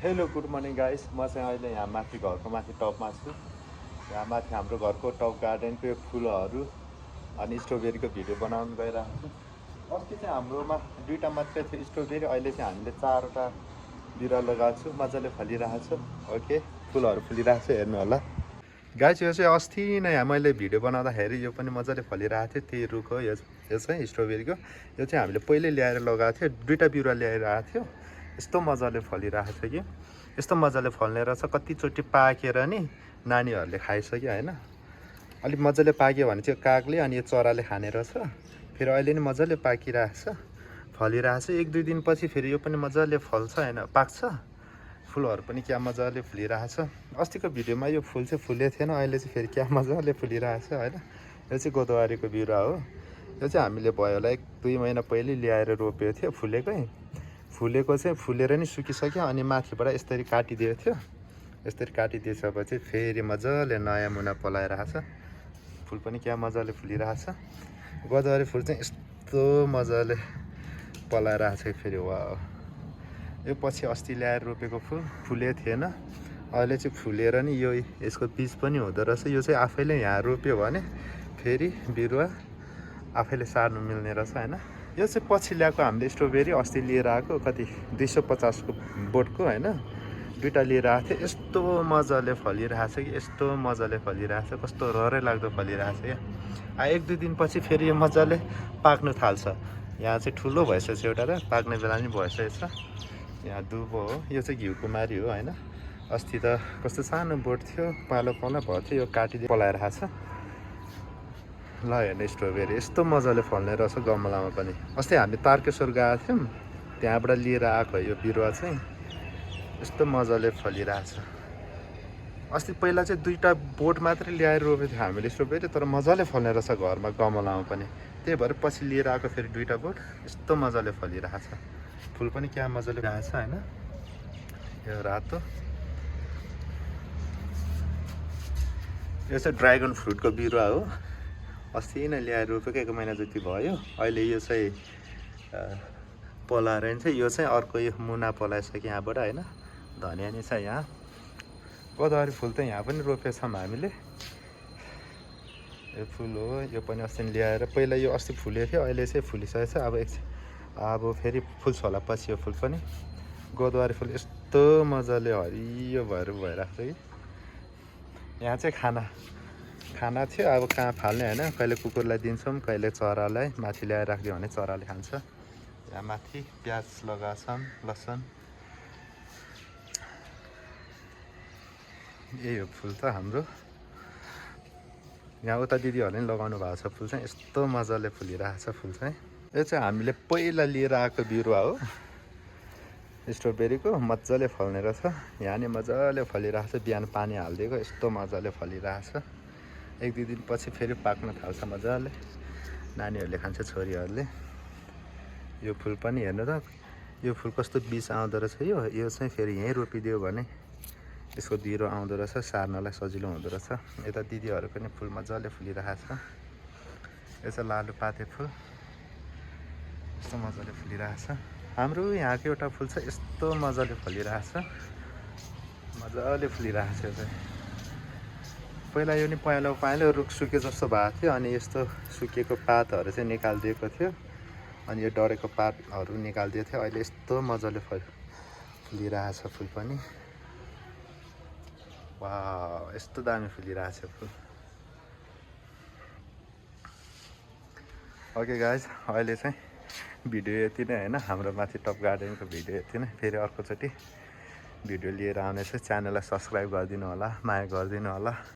Hello good morning guys. म चाहिँ अहिले यहाँ माथि घरको माथि टपमा छु। यहाँ माथि हाम्रो घरको टप गार्डनको यो फुलहरू अनि स्ट्रबेरीको भिडियो बनाउनु गइरहेको छु। अस्ति चाहिँ हाम्रोमा दुईवटा मात्रै थियो स्ट्रबेरी, अहिले चाहिँ हामीले 4वटा बिरुवा लगाएको छु। मजाले फलिरहेको छ। ओके, फुलहरू फुलिरहेको छ, हेर्नु होला गाइस। यो चाहिँ अस्ति नै यहाँ मैले भिडियो बनाउँदाखेरि यो पनि मजाले फलिरहेको थियो। त्यही रुख हो यो चाहिँ स्ट्रबेरीको। यो चाहिँ हामीले पहिल्यै ल्याएर लगाएको थियो, दुईवटा बिरुवा ल्याएर आएको थियो। यस्तो मजाले फलिरहेको छ कि यस्तो मजाले फल्ने रहेछ। कतिचोटि पाकेर नि नानीहरूले खाइसक्यो होइन। अलिक मजाले पाक्यो भने चाहिँ कागले अनि यो चराले खाने रहेछ। फेरि अहिले नि मजाले पाकिरहेछ, फलिरहेछ। 1-2 दिनपछि फेरि यो पनि मजाले फल्छ होइन, पाक्छ। फुलहरू पनि क्या मजाले फुलिरहेछ। अस्तिको भिडियोमा यो फुल चाहिँ फुलेको थिएन, अहिले चाहिँ फेरि क्या मजाले फुलिरहेछ होइन। यो चाहिँ गोदावरीको बिरुवा हो। यो चाहिँ हामीले भयो होला 1-2 महिना पहिले ल्याएर रोपेको थियो। फुलेको चाहिँ फुलेर नि सुकिसक्यो अनि माथिबाट यसरी काटिदिएको थियो। यसरी काटिदिएपछि फेरि मजाले नयाँ मुना पलाइरहेछ। फुल पनि क्या मजाले फुलिरहेछ। गोदावरी फुल चाहिँ यस्तो मजाले पलाइरहेछ फेरि। वाह, यो पछि अस्ति ल्याएर रोपेको फुल फुलेको थिएन, अहिले चाहिँ फुलेर नि यो यसको बीज पनि हुँदो रहेछ। यो चाहिँ आफैले यहाँ रोप्यो भने फेरि बिरुवा आफैले सार्नु मिल्ने रहेछ होइन। यो चाहिँ पछि ल्याएको हामीले स्ट्रबेरी अस्ति लिएर आएको, कति 250 को बोटको होइन, दुईवटा लिएर आएको थियो। यस्तो मजाले फलिरहेछ कि यस्तो मजाले फलिरहेछ, कस्तो रहरै लाग्दो फलिरहेछ क्या। 1-2 दिनपछि फेरि यो मजाले पाक्नु थाल्छ। यहाँ चाहिँ ठुलो भइसकेछ एउटा र पाक्ने बेला नि भइसकेछ। यहाँ दुबो हो, यो चाहिँ घिउकुमारी हो होइन। अस्ति त कस्तो सानो बोट थियो, पालो भयो थियो, यो काटिदिए पलाइरहेछ। ल हेर्नु, स्ट्रबेरी यस्तो मजाले फल्ने रहेछ गमलामा पनि। अस्ति हामी तारकेश्वर गएको थियौँ, त्यहाँबाट लिएर आएको यो बिरुवा चाहिँ यस्तो मजाले फलिरहेछ। अस्ति पहिला चाहिँ 2टा बोट मात्रै ल्याएर रोपेको थियो हामीले स्ट्रबेरी, तर मजाले फल्ने रहेछ घरमा गमलामा पनि। त्यही भएर पछि लिएर आएको फेरि 2टा बोट यस्तो मजाले फलिरहेछ। फुल पनि क्या मजाले रहेछ होइन। यो रातो, यो चाहिँ ड्र्यागन फ्रुटको बिरुवा हो। अस्ति नै ल्याएर रोपेको 1 महिना जति भयो। अहिले यो चाहिँ पलाएर चाहिँ यो चाहिँ अर्को यो मुना पलाइसक्यो यहाँबाट होइन। धनियाँ नि छ यहाँ। गोदावरी फुल त यहाँ पनि रोपेको छौँ हामीले। यो फुल हो, यो पनि अस्ति ल्याएर, पहिला यो अस्ति फुलेको थियो, अहिले चाहिँ फुलिसकेको छ। अब फेरि फुल्छ होला पछि यो फुल पनि। गोदावरी फुल यस्तो मजाले हरियो भइरहेको छ कि। यहाँ चाहिँ खाना थियो, अब कहाँ फाल्ने होइन। कहिले कुकुरलाई दिन्छौँ, कहिले चरालाई। माथि ल्याएर राखिदियो भने चराले खान्छ। यहाँ माथि प्याज लगाएको छौँ, लसुन। यही हो फुल त हाम्रो। यहाँ उता दिदीहरूले पनि लगाउनु भएको छ फुल चाहिँ, यस्तो मजाले फुलिरहेको छ फुल चाहिँ। यो चाहिँ हामीले पहिला लिएर आएको बिरुवा हो स्ट्रबेरीको, मजाले फल्ने रहेछ। यहाँ नि मजाले फलिरहेको छ, बिहान पानी हालिदिएको, यस्तो मजाले फलिरहेछ। 1-2 दिनपछि फेरि पाक्न थाल्छ मजाले, नानीहरूले खान्छ, छोरीहरूले। यो फुल पनि हेर्नु त, यो फुल कस्तो बीज आउँदो रहेछ। यो चाहिँ फेरि यहीँ रोपिदियो भने यसको बिरुवा आउँदो रहेछ, सार्नलाई सजिलो हुँदो रहेछ। यता दिदीहरू पनि फुल मजाले फुलिरहेछ। यो चाहिँ लालुपाते फुल, यस्तो मजाले फुलिरहेछ। हाम्रो यहाँको एउटा फुल छ, यस्तो मजाले फलिरहेछ, मजाले फुलिरहेछ। यो चाहिँ पहिला यो नि पहेँलो रुख सुके जस्तो भएको थियो, अनि यस्तो सुकेको पातहरू चाहिँ निकालिदिएको थियो, अनि यो डढेको पातहरू निकालिदिएको थियो। अहिले यस्तो मजाले फुलिरहेछ फुल पनि। वाह, यस्तो दामी फुलिरहेछ फुल। ओके गाइज, अहिले चाहिँ भिडियो यति नै होइन। हाम्रो माथि टप गार्डनको भिडियो यति नै। फेरि अर्कोचोटि भिडियो लिएर आउनेछु। च्यानललाई सब्सक्राइब गरिदिनु होला, माया गरिदिनु होला।